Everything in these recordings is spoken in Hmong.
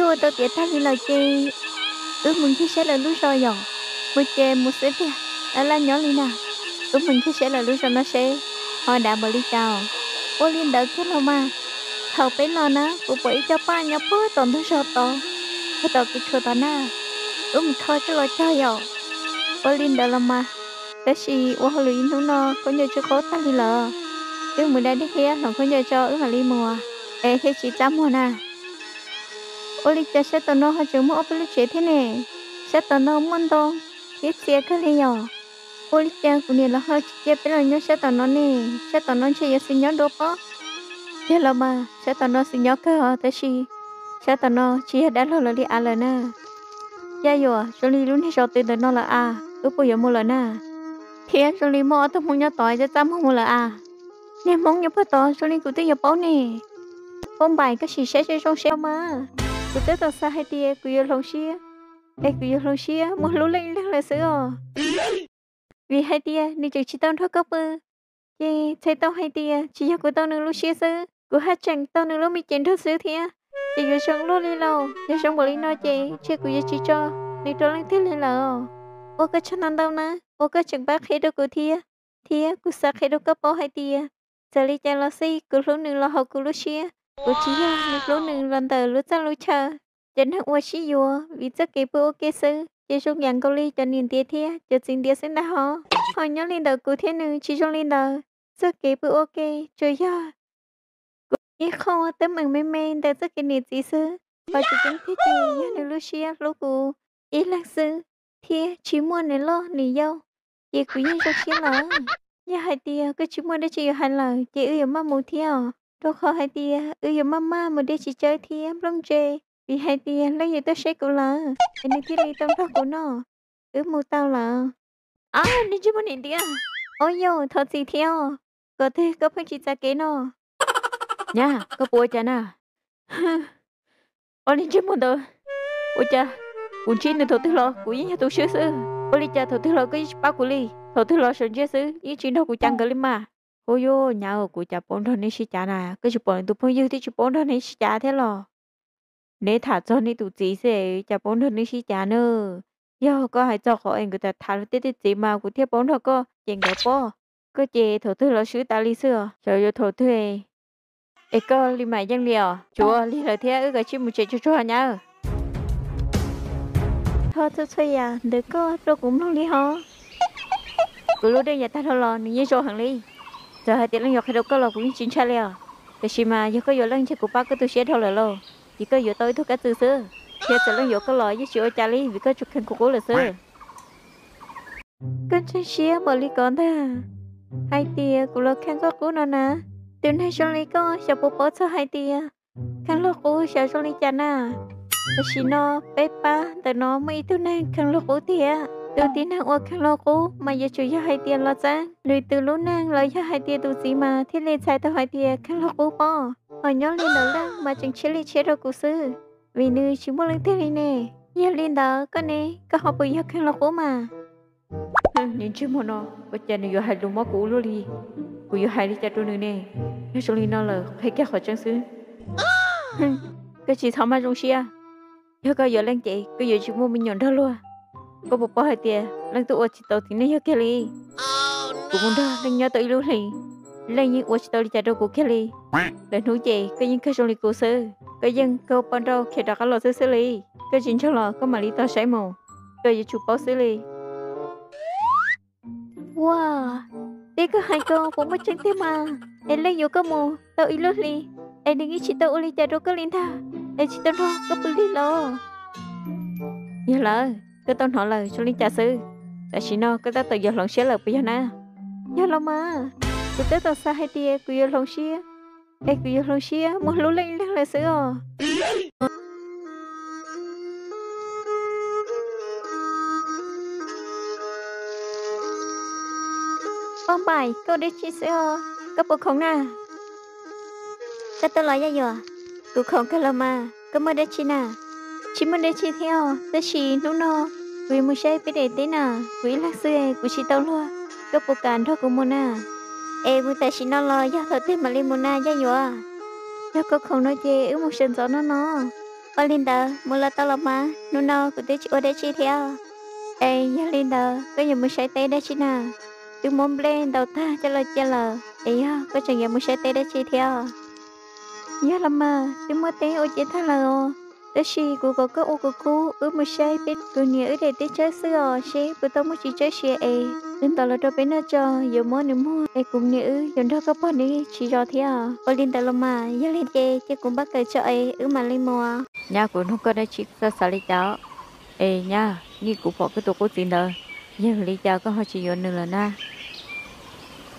Ua tau tiav tag li lawm ces wb mus ncig saib lawv lub zos yom. Mus ces mus xwb tiag, laj laj nyob li na. Wb mus ncig saib lawv lub zos no seb ho dav npaum li cas. Ua li ntawd kiag los mas, thaum peb los na kuv pom ib co paj nyob puag tom ntug zos tod, puag tom kev tshuam tod na. Wb mus kho coj los cog yom. Ua li ntawd los mas, tab sis ua hauj lwm ib hnub no khaub ncaws tsw qaub tag li lawm. Wb mus da dej thiab hloov khaub ncaws tso wb mam li mus, es thiaj tsis txaj muag na. Ua li cas sab tom no ho tseem muaj ob peb lub tsev thiab ne? Sab tom no muaj ntoo thiab txias kawg li yom. Ua li cas kuv niam lawv ho tsis cia peb los nyob sab tom no ne? Sab tom no ntshe yuav xis nyob dua pob. Yog los mas sab tom no xis nyob kawg os, tab sis sab tom no tsis yog dab laug lawv li av lawm na. Yaj Yuam, zoo li lub niag zos twg ntawm no lawm a, wb puas yuav mus lawm na? Thiab zoo li muaj ob tug Hmoob nyob tod txaj txaj muag mus lawm a. Niag Hmoob nyob puag tod zoo li kuv twb yuav paub ne. Poj Npaim, koj sim saib zoo seb mas. Kuv twb tau xav hais tias kuv yuav hloov siab, es kuv yuav hloov siab mus hlub leej leeg lawm xwb os. Vim hais tias nws tseem tsis tau nrog koj pw, ces txhais tau hais tias tsis yog kuv tau nws lub siab xwb, kuv haj tseem tau nws lub me cev nrog xwb thiab. Ces yuav zoo luaj li lauj, yog zoo npaum li no ces ntshe kuv yuav tsis tso nws rau leej twg li lawm. Ua koj tsaug ntau ntau na, ua koj tseem pab qhia rau kuv thiab, thiab kuv xav qhia rau koj paub hais tias txawm li cas los xij kuv hlub nws los hauv kuv lub siab, kuv tsis yog nws hlub nws los ntawm lub txaj lub chaw. Cov neeg uas sib yuav vim txoj kev pw ua ke xwb ces zoo yam nkaus li cov niam ntiav thiab cov txiv ntiav xwb ntag hos. Ho nyob li ntawm kuv thiab nws tsis zoo li ntawd, txoj kev pw ua ke tsuas yog kuv ib qho teeb meem me me ntawm txoj kev niam txiv xwb. Qhov tseem ceeb tiag ces yog nws lub siab hlub kuv ib leeg xwb, thiab tsis muaj nws loj nws yau, ces kuv yeej zoo siab lawm. Yog hais tias koj tsis muaj dab tsi yuav hais lawm ces wb yuav maj mus thiab os, rau qhov hais tias wb yuav maj maj mus de txiv tsawb thiab nplooj ntse, vim hais tias leej yuav tuaj saib kuv lawm es nws thiaj li tau nrog kuv noj. Wb mus tau lawm. Ab, niag ntsej muag niam ntiav, ua yog thov txim thiab, kom twg koj pheej tsis txav kev no. Nyab, koj puas ua cas na? Ua niag ntsej muag ntawd, ua cas kuv ntsib nws thaum twg los kuv yeej yog tus swb xwb, ua li cas thaum twg los koj yeej tsis pab kuv li, thaum twg los sawv ntsiag xwb yeej tsis nrog kuv cav nkawd li mas. Ua yog nyab, kuv cas paub nrog neb sib cav na, koj tsis pom nws tus phooj ywg twb tsis paub nrog neb sib cav thiab los? Neb tham txog neb tus txiv xwb cas paub nrog neb sib cav na. Yog koj hais txog qhov es nkawd tham tham luag tej tej txiv mas kuv thiaj paub nrog koj cem nkawd pob. Koj ces thaum twg los swb tas li xwb os, xyov yuav thaum twg es koj li mam yeej li os. Tsuav lig lawm thiab, wb kav tsij mus tsev tsuag tsuag nyab. Thov txhua txhua yam ntawm koj rau kuv mloog li hov. Kuv lub dej yav tag dhau los nws yeej zoo heev li. Txawm hais tias leej yuav qhia rau koj los kuv yeej tsis ntshai li os. Tiam sis mas yog koj yuav leej ntshe kuv pab koj tu siab dhau lawm lauj, ces koj yuav tau ib tug kab txwm xwb, thiab txawm leej yuav koj los yeej tsis ua cas li vim koj tsuas kheev kuv qub lawm xwb. Koj ntseeg siab npaum li ko ntag, hais tias kuv los kheev koj qub no na. Tus neeg zoo li koj xyov puas paub txog hais tias kheev luag qub xyov zoo li cas na. Tam sim no peb pab ntawm no muaj ib tug neeg kheev luag qub tiag. Tus tib neeg uas kheev luag qub mas yuav tsum yog hais tias los txeeb lwm tus lub neej los yog hais tias tus txiv mas thiaj li txhais tau hais tias kheev luag qub pob. Ho nyob li ntawd leej mas tseem tshiab li tshiab rau kuv xwb, vim nws tsis muaj leej twg li ne. Yog li ntawd koj ne, koj ho puas yog kheev luag qub mas? Niag ntsej muag no, ua cas nws yuav hais lus mob kuv ua luaj li? Kuv yuav hais li cas rau nws ne? Yog zoo li no lawm qhia kiag qhov tseeb xwb. Koj tsis txhob maj zoo siab. Yog koj yuav leej ces koj yuav tsis muaj me nyuam nrog luag. Koj puas paub hais tias leej twb ua tsis tau txiv neej yawg kiag li. Kuv mus nrog leej nyob tau ib lub hlis, leej yeej ua tsis tau li cas rau kuv kiag li. Lwm hnub ces koj yeej kawg zoo li kuv xwb, koj yeej kawg ua poj nrauj khiav rov qab los xwb xwb li. Koj tsis ntseeg los koj mam li tos saib mus, koj yuav tsum paub xwb li. Ua, tej koj hais ko puas muaj tseeb tiag mas? Es leej yuav koj mus tau ib lub hli, es nws yeej tsis tau ua li cas rau koj li ntag, es tsis tau nrog koj pw li los? Yog lawm, koj tau hnov lawm zoo li cas xwb? Tam sim no koj tab tom yuav hloov siab lawm puas yog na? Yog los mas, kuv tab tom xav hais tias kuv yuav hloov siab, es kuv yuav hloov siab mus hlub leej leeg lawm xwb os. Poj Npaim, koj ua dab tsi xwb os? Koj puas khoom na? Koj tuaj los Yaj Yuam? Kuv khoom kawg los mas, koj muaj dab tsi na? Tsis muaj dab tsi thiab os, tab sis hnub no kuv yuav mus saib peb daim teb na, kuv ib leeg xwb kuv tsis tau luag, koj puas kam nrog kuv mus na? Es mus tam sim no los yog thaum twg mam li mus na Yaj Yuam? Yog koj khoom no ces wb mus sawv ntxov no no. Ua li ntawd mus los tau los mas, hnub no kuv twb tsis ua dab tsi thiab. Es yog li ntawd koj yuav mus saib teb dab tsi na? Twb muab nplej ntaus tag coj los cia lawm, es yog koj tseem yuav mus saib teb dab tsi thiab? Yog los mas, twb muab teb ua cia tag lawm os. Tab sis kuv kom koj ua kuv khub, wb mus saib peb tus niam wb daim teb tsawb xwb os, seb puas tau muaj txiv tsawb siav es wb ntov los rau peb noj tso, yuav muab nws muag es kuv niam wb yuav nrog koj pog neb tsis zov thiab. Ua li ntawd los mas, yog li ces cia kuv npaj kawm tso es wb mam li mus. Nyab, kuv nug koj dab tsi, koj xav li cas? Es nyab, nim kuv pom koj tus qub txiv ntawd, yog li cas koj ho tsis yuav nws lawm na?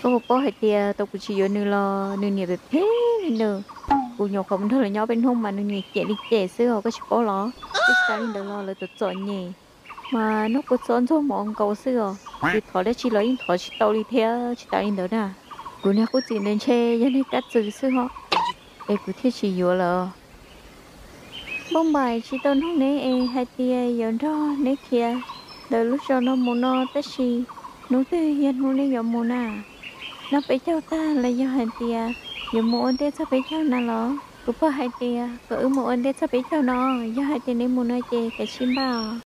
Koj puas paub hais tias tau kuv tsis yuav nws los nws niam phem phem li nws. Kuv nyuam qhuav mus nrog lawv nyob peb hnub mas nws niam cem li cem xwb os, koj tsis paub los? Twb tsis tas li ntawd los lawv txom txom nyem, mas noj kua txob ntxuag mov nkaus xwb os. Kuv thov dab tsi los yeej thov tsis tau li thiab. Tsis tas li ntawd na, kuv niag qub txiv ntawd ntshe yog niag kab txwm xwb ho, es kuv thiaj tsis yuav lawm. Npauj Npaim tsis tau nug neb es hais tias yuav nrog neb khiav ntawm lub zos no mus no, tab sis hnub twg yog hnub neb yuav mus na? Noj peb caug tag los yog hais tias yuav mus ua ntej txog peb caug na los? Kuv pog hais tias kom wb mus ua ntej txog peb caug no, yog hais tias neb mus no ces kav tsij npaj os.